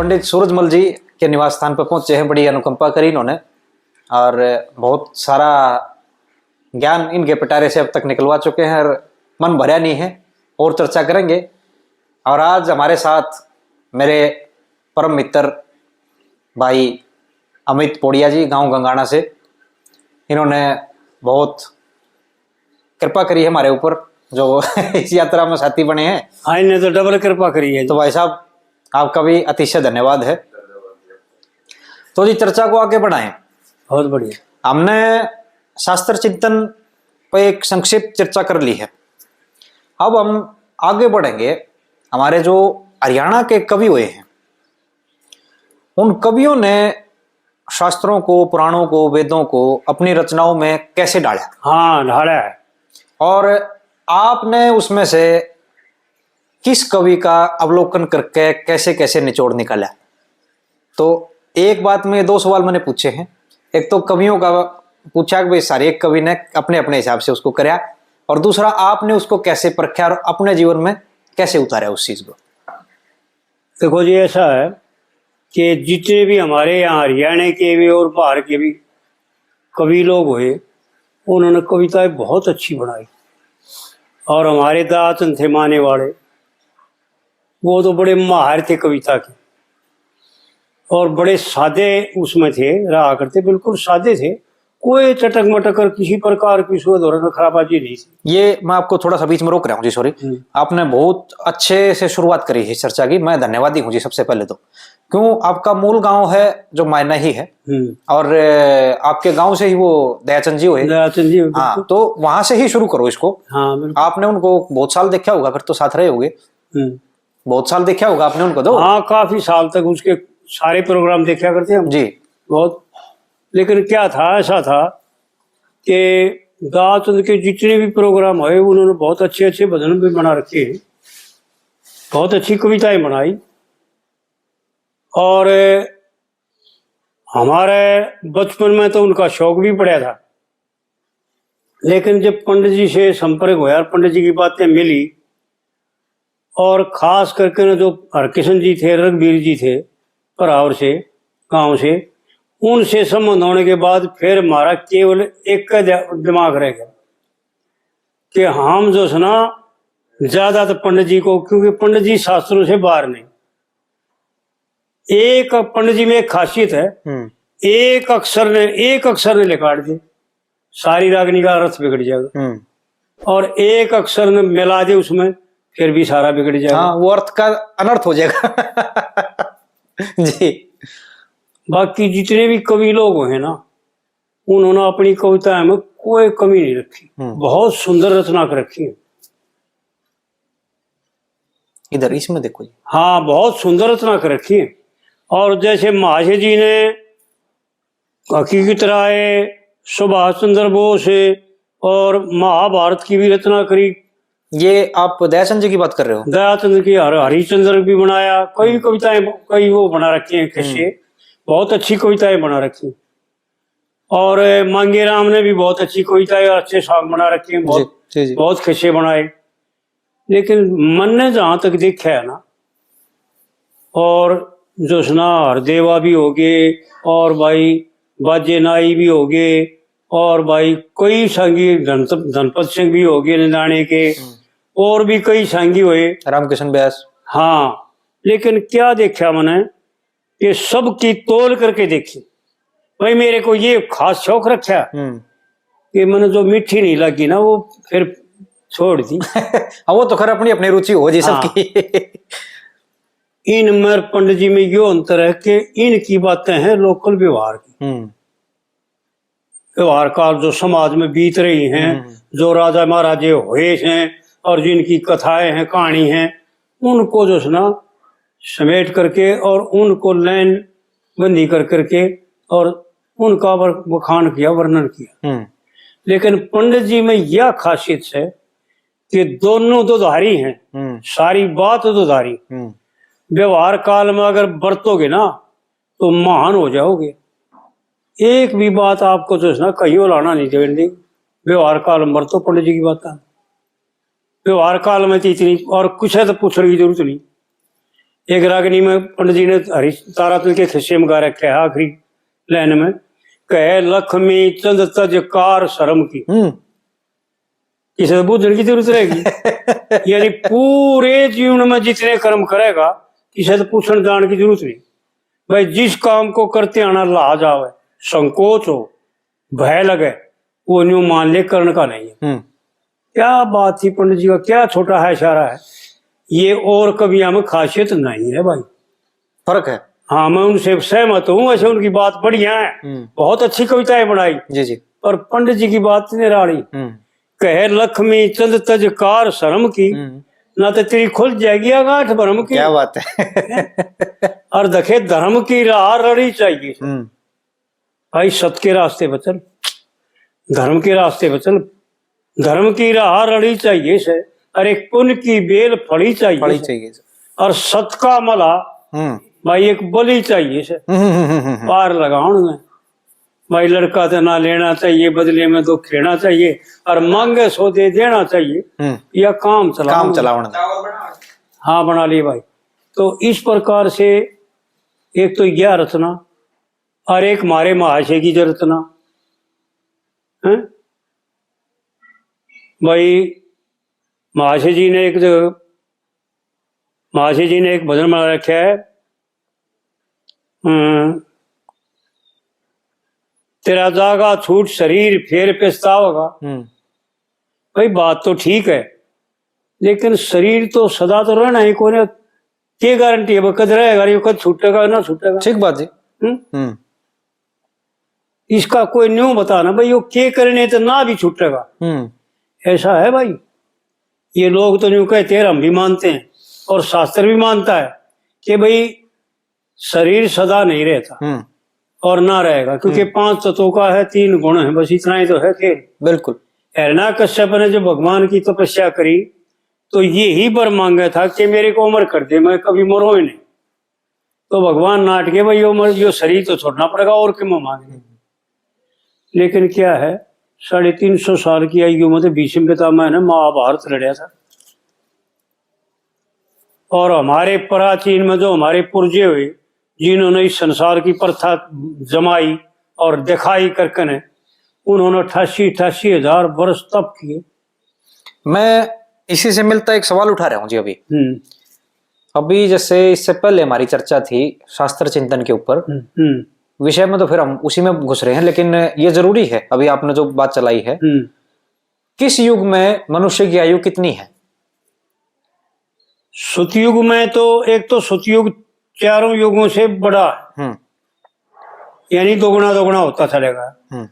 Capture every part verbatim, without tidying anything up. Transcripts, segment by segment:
पंडित सूरजमल जी के निवास स्थान पर पहुंचे हैं। बड़ी अनुकंपा करी इन्होंने और बहुत सारा ज्ञान इनके पिटारे से अब तक निकलवा चुके हैं और मन भरा नहीं है, और चर्चा करेंगे। और आज हमारे साथ मेरे परम मित्र भाई अमित पौड़िया जी, गांव गंगाना से, इन्होंने बहुत कृपा करी है हमारे ऊपर, जो इस यात्रा में साथी बने हैं। हाँ, इन्हें तो डबल कृपा करी है। तो भाई साहब, आपका भी अतिशय धन्यवाद है। तो जी, चर्चा को आगे बढ़ाएं। बहुत बढ़िया। हमने शास्त्र चिंतन पर एक संक्षिप्त चर्चा कर ली है। अब हम आगे बढ़ेंगे। हमारे जो हरियाणा के कवि हुए हैं, उन कवियों ने शास्त्रों को, पुराणों को, वेदों को अपनी रचनाओं में कैसे डाला? हाँ, ढाला है। और आपने उसमें से किस कवि का अवलोकन करके कैसे कैसे निचोड़ निकाला? तो एक बात में, दो सवाल मैंने पूछे हैं। एक तो कवियों का पूछा कि भाई, सारे एक कवि ने अपने अपने हिसाब से उसको करया, और दूसरा, आपने उसको कैसे परखा और अपने जीवन में कैसे उतारा उस चीज को? देखो जी, ऐसा है कि जितने भी हमारे यहाँ हरियाणा के भी और बाहर के भी कवि लोग हुए, उन्होंने कविताएं बहुत अच्छी बनाई। और हमारे दातन थे माने वाले, वो तो बड़े माहिर थे कविता के, और बड़े सादे उसमें थे, रहा करते, बिल्कुल सादे थे। कोई चटक मटक और किसी प्रकार की उसमें धोरण खराबाजी नहीं थी। ये मैं आपको थोड़ा सा बीच में रोक रहा हूँ जी, सॉरी। हम्म। आपने बहुत अच्छे से शुरुआत करी है चर्चा की, मैं धन्यवादी हूँ जी सबसे पहले तो। क्यों, आपका मूल गांव है जो मायना ही है, हम्म। और अ, आपके गांव से ही वो दयाचंद जी हुए। दयाचंद जी हुए, हाँ, बिल्कुल। तो वहां से ही शुरू करो इसको। हाँ, बिल्कुल। आपने उनको बहुत साल देखा होगा, फिर तो साथ रहे होगे। हम्म। बहुत साल देखा होगा आपने उनको तो। हाँ, काफी साल तक उसके सारे प्रोग्राम देखा करते हम जी। बहुत। लेकिन क्या था, ऐसा था कि दातुंद के जितने भी प्रोग्राम हुए, उन्होंने बहुत अच्छे अच्छे भजन भी बना रखे हैं, बहुत अच्छी कविताएं बनाई। और हमारे बचपन में तो उनका शौक भी पड़ा था, लेकिन जब पंडित जी से संपर्क हुआ और पंडित जी की बातें मिली, और खास करके ना जो हरकिशन जी थे, रघुवीर जी थे, परावर से, गांव से, उनसे संबंध होने के बाद फिर हमारा केवल एक का दि-, दिमाग रह गया कि हम जो है ना, ज्यादा तो पंडित जी को, क्योंकि पंडित जी शास्त्रों से बाहर नहीं। एक पंडित जी में एक खासियत है, हम्म। एक अक्षर ने, एक अक्षर ने लिखाड़ दे, सारी रागनी का अर्थ बिगड़ जाएगा। हम्म। और एक अक्षर ने मिला दे उसमें, फिर भी सारा बिगड़ जाएगा। हाँ, वो अर्थ का अनर्थ हो जाएगा। जी। बाकी जितने भी कवि लोग हुए हैं ना, उन्होंने अपनी कविताएं में कोई कमी नहीं रखी। हम्म। बहुत सुंदर रचना कर रखी है। इधर इसमें देखो जी। हाँ, बहुत सुंदर रचना कर रखी है। और जैसे महाशय जी ने हकीकत राय, सुभाष चंद्र बोस और महाभारत की भी रचना करी। ये आप दयाचंद जी की बात कर रहे हो? दयाचंद की, हर-, हरिश्चंद्र भी बनाया, कई हम्म। कविताएं, कई वो बना रखे हैं, किस्से। हम्म। बहुत अच्छी कविताएं बना रखी। और मांगेराम ने भी बहुत अच्छी कविताएं और अच्छे सॉन्ग बना रखे हैं, बहुत, जी, जी, जी। बहुत किस्से बनाए। लेकिन मन ने जहाँ तक देखा है ना, और जो सुना हरदेवा भी हो गए, और भाई बाजे नाई भी हो गए, और भाई कई संगी धन-, धनपत सिंह भी हो गए निदाने के, हम्म। और भी कई संगी हुए। रामकिशन ब्यास। हाँ, लेकिन क्या देखा मैंने, ये सब की तोल करके देखी। भाई, मेरे को ये खास शौक रखा हम्म। कि मैंने जो मीठी नहीं लगी ना, वो फिर छोड़ दी। हाँ, वो तो खैर अपनी अपनी रुचि हो जी हाँ। सबकी। इन में पंडित जी में यो अंतर है कि इनकी बातें हैं लोकल व्यवहार की। हम्म। व्यवहार काल जो समाज में बीत रही हैं, हम्म। जो राजा महाराजे हुए हैं और जिनकी कथाएं हैं, कहानी हैं, उनको जो है ना समेट करके और उनको लाइन बंदी कर करके और उनका वर-, बखान किया, वर्णन किया। हम्म। लेकिन पंडित जी में यह खासियत है कि दोनों दुधारी हैं, हम्म। सारी बात दुधारी। हम्म। व्यवहार काल में अगर बरतोगे ना तो महान हो जाओगे। एक भी बात आपको जो है ना कहीं लाना नहीं देने देगी। व्यवहार काल में बरतो पंडित जी की बात है। व्यवहार काल में तो इतनी और कुछ है तो पूछने की जरूरत नहीं। एक रागनी में पंडित जी ने हरि तारातल के खिस्से में गा रखे है आखिरी लाइन में, कहे लक्ष्मी चंद तज कार शर्म की। हम्म इसे तो बूझण की जरूरत रहेगी। यानी पूरे जीवन में जितने कर्म करेगा, इसे तो पूछण जाण की जरूरत नहीं। भाई, जिस काम को करते आना लाज आवे, संकोच हो, भय लगे, वो न्यू मान ले, करण का नहीं है। हम्म क्या बात थी पंडित जी का, क्या छोटा है इशारा है। ये और कवियां में खासियत नहीं है भाई। फर्क है। हाँ, मैं उनसे सहमत हूँ, वैसे उनकी बात बढ़िया है, हम्म बहुत अच्छी कविताएं बनाई, जी जी पर पंडित जी की बात निराली। हम्म कहे लक्ष्मी चंद तज कार शर्म की, हम्म ना तो तेरी खुल जाएगी गांठ भरम की। क्या बात है। और देखे धर्म की राह रड़ी चाहिए। हम्म भाई, सत के रास्ते पर चल, धर्म के रास्ते पर चल। धर्म की राह रड़ी चाहिए से, और एक पुण्य की बेल फली चाहिए पढ़ी से। चाहिए। और सत का मला हम्म भाई एक बलि चाहिए से। हम्म हम्म हम्म हम्म पार लगाउण में भाई लड़का तो ना लेना चाहिए, बदले में तो खेना चाहिए, और मांगे सो दे देना चाहिए। हम्म या काम चला काम चलावण में। हाँ, बना लिए भाई। तो इस प्रकार से एक तो यह रचना, और एक मारे महाशय की जो रचना है भाई, महाशय जी ने एक जो, महाशय जी ने एक भजन बना रखा है, हम्म, तेरा जागा छूट शरीर फेर पछतावगा। हम्म भाई, बात तो ठीक है, लेकिन शरीर तो सदा तो रहना ही कोने। के गारंटी है वो कद रहेगा, ये कद छूटेगा ना छूटेगा? ठीक बात जी। हम्म? हम्म इसका कोई न्यू बताना भाई, वो के करने तो ना भी छूटेगा। हम्म ऐसा है भाई, ये लोग तो न्यू कहते हैं, हम भी मानते हैं और शास्त्र भी मानता है कि भाई शरीर सदा नहीं रहता हम्म और ना रहेगा, क्योंकि पांच तत्वों का है, तीन गुण है, बस इतना ही तो है खेल। बिल्कुल। हिरण्यकश्यप ने जो भगवान की तपस्या करी तो यही वर मांगा था कि मेरे को अमर कर दे, मैं कभी मरो ही नहीं। तो भगवान नाट के भाई यो मर, यो शरीर तो छोड़ना पड़ेगा और क्यों मांगे। लेकिन क्या है, साढ़े तीन सौ साल की आयु में तो भीष्म पितामह ने महाभारत लड़या था। और हमारे प्राचीन में जो हमारे पुरजे हुए, जिन्होंने इस संसार की प्रथा जमाई और दिखाई करके ने, उन्होंने अट्ठासी अट्ठासी हजार वर्ष तप किए। मैं इसी से मिलता एक सवाल उठा रहा हूँ जी। अभी हम्म अभी जैसे इससे पहले हमारी चर्चा थी शास्त्र चिंतन के ऊपर, हम्म हम्म। विषय में तो फिर हम उसी में घुस रहे हैं, लेकिन ये जरूरी है, अभी आपने जो बात चलाई है, हम्म। किस युग में मनुष्य की आयु कितनी है? सतयुग में तो, एक तो सतयुग चारों युगों से बड़ा है, हम्म यानी दोगुना दोगुना होता चलेगा। हम्म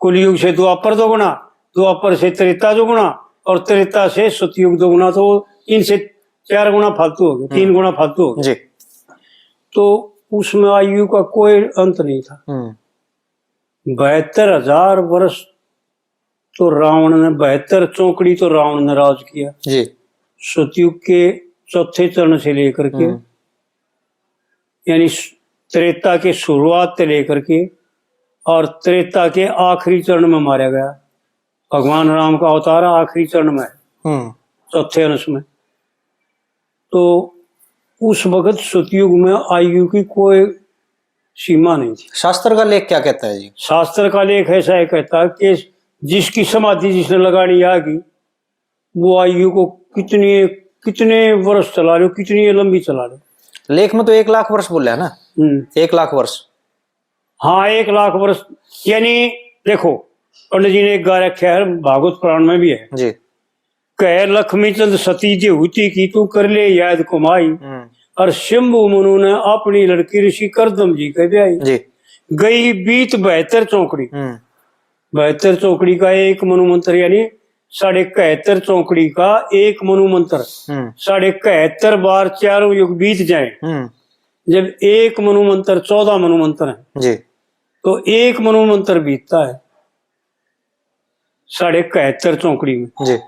कलयुग से द्वापर दोगुना, द्वापर से त्रेता दोगुना, और त्रेता से सतयुग दोगुना, तो इनसे चार गुना फालतू हो गए, तीन गुना फालतू हो गए। जी। तो उसमें आयु का कोई अंत नहीं था। हम्म बहत्तर हजार वर्ष तो रावण ने, बहत्तर चौकड़ी तो रावण ने राज किया। जी। सतयुग के चौथे चरण से लेकर के, हम्म। यानी त्रेता के शुरुआत से लेकर के और त्रेता के आखिरी चरण में मारा गया। भगवान राम का अवतार आखिरी चरण में है, हम्म चौथे अंश में। तो उस वक्त सतयुग में आयु की कोई सीमा नहीं थी। शास्त्र का लेख क्या कहता है जी? शास्त्र का लेख ऐसा है, कहता कि जिसकी समाधि जिसने लगानी आ गई, वो आयु को कितने, कितने वर्ष चला लो, कितनी लंबी चला लो। लेख में तो एक लाख वर्ष बोला है ना? हम्म। एक लाख वर्ष। हाँ, एक लाख वर्ष। यानी देखो, पंडित जी ने एक गा रखा है, भागवत पुराण में भी है, जी। कहे लक्ष्मी चंद सती जे हुती की, तू कर ले याद कमाई। हम्म और शंभु मनु ने अपनी लड़की ऋषि करदम जी के ब्याही। जी। गई बीत बहत्तर चौकड़ी। हम्म बहत्तर चौकड़ी का एक मनु मंत्र, यानी साढ़े इकहत्तर चौकड़ी का एक मनु मंत्र। हम्म साढ़े इकहत्तर बार चारों युग बीत जाए, हम्म जब एक मनु मंत्र चौदह मनु मंत्र है, जी। तो एक मनु मंत्र बीतता है साढ़े इकहत्तर चौकड़ी में। जी।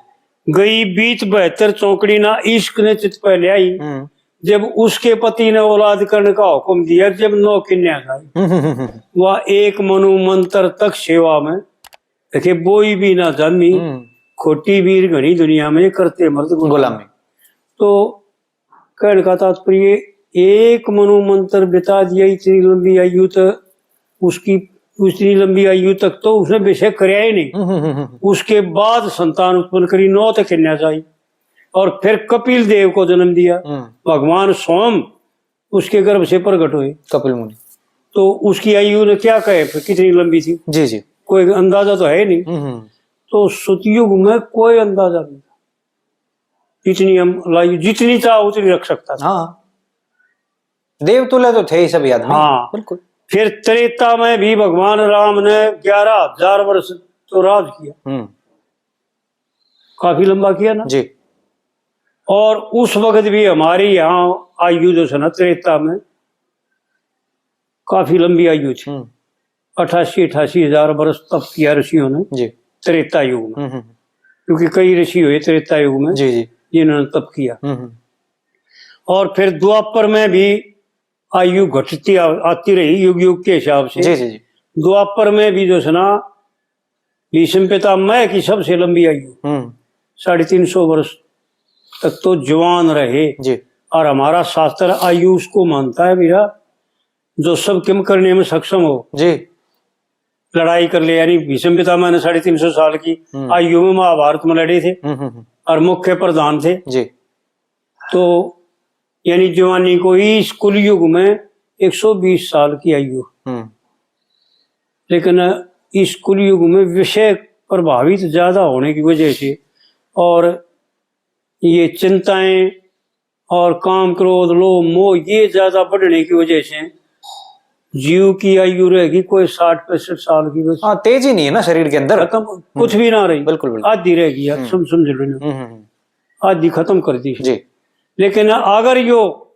गई बीत बहत्तर चौकड़ी ना इश्क ने चित पे ले आई। हम्म जब उसके पति ने औलाद करने का हुक्म दिया, जब नौ कन्या आई, हम्म हम्म हम्म वह एक मनु मंत्र तक सेवा में, देखे, बोई भी ना जानी। हम्म खोटी वीर घणी दुनिया में, करते मर्द गुलामी। गुलामी। तो कहने का तात्पर्य, एक मनु मंत्र बिता दिया, इतनी लंबी आयु तक उसकी, इतनी लंबी आयु तक तो उसने विषय करया ही नहीं। हम्म, हम्म, हम्म। उसके बाद संतान उत्पन्न करी, नौ तक कन्या जाई, और फिर कपिल देव को जन्म दिया। हम्म। भगवान सोम उसके गर्भ से प्रकट हुए। कपिल मुनि। तो उसकी आयु ने क्या कहे फिर, कितनी लंबी थी? जी, जी। कोई अंदाजा तो है नहीं। हम्म, हम्म। तो सतयुग में कोई अंदाजा नहीं था, इतनी हम लायु जितनी चाह उतनी रख सकता था। हाँ, देवतुल्य तो थे ही सभी आदमी। हाँ। बिल्कुल। फिर त्रेता में भी भगवान राम ने ग्यारह हजार वर्ष तो राज किया। हम्म। काफी लंबा किया ना। जी। और उस वक्त भी हमारे यहाँ आयु जो है ना, त्रेता में काफी लंबी आयु थी। हम्म। अट्ठासी, अट्ठासी हजार वर्ष तप किया ऋषियों ने। जी। त्रेता युग में। हम्म, हम्म। क्योंकि कई ऋषि हुए त्रेता युग में, जी, जी। जिन्होंने तप किया। हम्म, हम्म। और फिर द्वापर में भी आयु घटती आ-, आती रही युग युग के हिसाब से। जी, जी, जी। द्वापर में भी जो है ना, भीष्म पितामह की सबसे लंबी आयु, हम्म। साढ़े तीन सौ वर्ष तक तो जवान रहे। जी। और हमारा शास्त्र आयु उसको मानता है, भैया, जो सब काम करने में सक्षम हो। जी। लड़ाई कर ले, यानी भीष्म पितामह ने साढ़े तीन सौ साल की हम्म। आयु में महाभारत में लड़े थे हम्म, हम्म, हम्म। और मुख्य प्रधान थे। जी। तो यानी जवानी को इस कुलयुग में एक सौ बीस साल की आयु। हम्म। लेकिन इस कुलयुग में विषय प्रभावित ज्यादा होने की वजह से और ये चिंताएं और काम, क्रोध, लोभ, मोह, ये ज्यादा बढ़ने की वजह से जीव की आयु रहेगी कोई साठ पैंसठ साल की बस। हाँ, तेज ही नहीं है ना शरीर के अंदर। खत्म, कुछ भी ना रही। बिल्कुल, बिल्कुल। आधी रहेगी यार, हम्म। सम-, समझ लो ना। हम्म, हम्म, हम्म। आधी खत्म कर दी। जी। लेकिन अगर यो,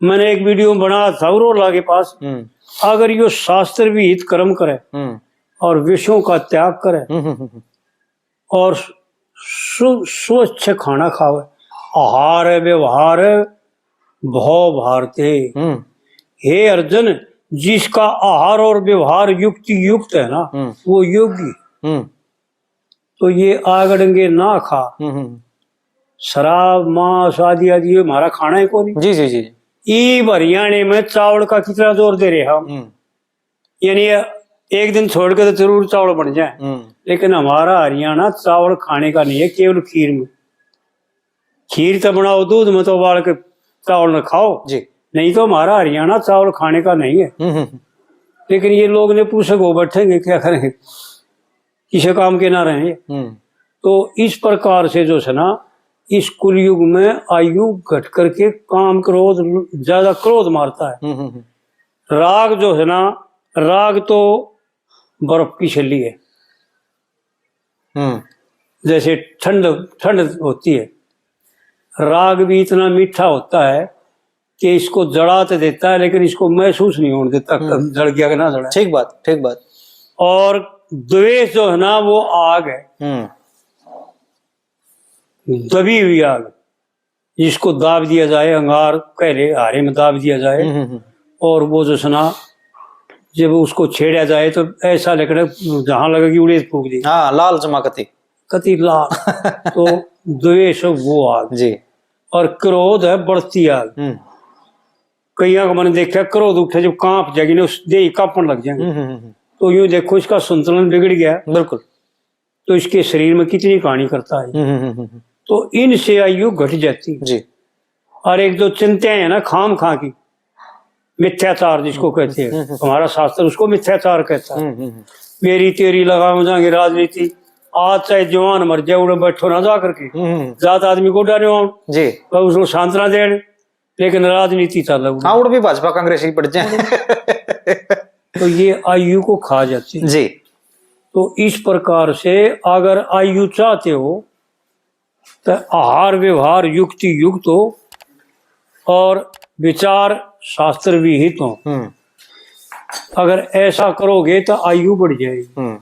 मैंने एक वीडियो में बना था, उरोला के पास, हम्म। अगर यो शास्त्र विहित कर्म करे हम्म। और विषयों का त्याग करे हम्म, हम्म, हम्म। और सु-, स्वच्छ खाना खावे, आहार व्यवहार भव भारते। हम्म। हे अर्जुन, जिसका आहार और व्यवहार युक्ति युक्त है ना, हम्म। वो योगी। हम्म। तो ये आगड़ंगे ना खा। हम्म, हम्म। शराब, मांस आदि आदि ये हमारा खाना ही कोनी। जी, जी, जी। इब हरियाणा में चावल का कितना जोर दे रहे हम। हम्म। यानी एक दिन छोड़ के तो जरूर चावल बन जाए, हम्म। लेकिन हमारा हरियाणा चावल खाने का नहीं है, केवल खीर में। खीर तो बनाओ, दूध में तो उबाल के चावल न खाओ। जी। नहीं तो हमारा हरियाणा चावल खाने का नहीं है। हम्म, हम्म, हम्म। लेकिन ये लोग ने पूछे को बैठेंगे, क्या करेंगे, किसे काम के ना रहेंगे। हम्म। तो इस प्रकार से जो है ना, इस कुलयुग में आयु घट करके काम क्रोध, ज्यादा क्रोध मारता है। हम्म, हम्म, हम्म। राग जो है ना, राग तो बर्फ की छली है। हम्म। जैसे ठंड, ठंड होती है, राग भी इतना मीठा होता है कि इसको जला तो देता है, लेकिन इसको महसूस नहीं होने देता, हम्म। जल गया कि ना जला। ठीक बात, ठीक बात। और द्वेष जो है ना, वो आग है। हम्म। दबी हुई आग, जिसको दाब दिया जाए, अंगार कह ले, हारे में दाब दिया जाए, हम्म, हम्म, हम्म। और वो जो सना, जब उसको छेड़ा जाए तो ऐसा लगने, जहां लगेगी उड़े फूक दे। हाँ, लाल जमा कती। कती लाल। तो द्वेष वो आग। जी। और क्रोध है बढ़ती आग। हम्म। कईयां को मैंने देखा, क्रोध उठे जब कांप जाएगी ना, उस देह कांपन लग जाएंगे। हम्म, हम्म, हम्म। तो यूं देखो, इसका संतुलन बिगड़ गया। बिल्कुल। तो इसके शरीर में कितनी कहानी करता है। हम्म, हम्म, हम्म, हम्म। तो इनसे आयु घट जाती है। जी। और एक दो चिंताएं हैं ना खाम खा की, मिथ्याचार जिसको कहते हैं, हम्म, हम्म। हमारा शास्त्र उसको मिथ्याचार कहता है। हम्म, हम्म, हम्म। मेरी तेरी लगाम जाएंगे राजनीति, आज चाहे जवान मर जाए, उड़े बैठो ना जा करके, हम्म, हम्म। जात आदमी को डरे हो, जी। और उसको सांत्वना देने, लेकिन राजनीति चाले उड़े। हाँ, उड़ भी भाजपा कांग्रेस ही पड़ जाए। तो ये आयु को खा जाती है। जी। तो इस प्रकार से अगर आयु चाहते हो तो आहार व्यवहार युक्ति युक्त हो और विचार शास्त्र विहित हो। हम्म। अगर ऐसा करोगे तो आयु बढ़ जाएगी। हम्म।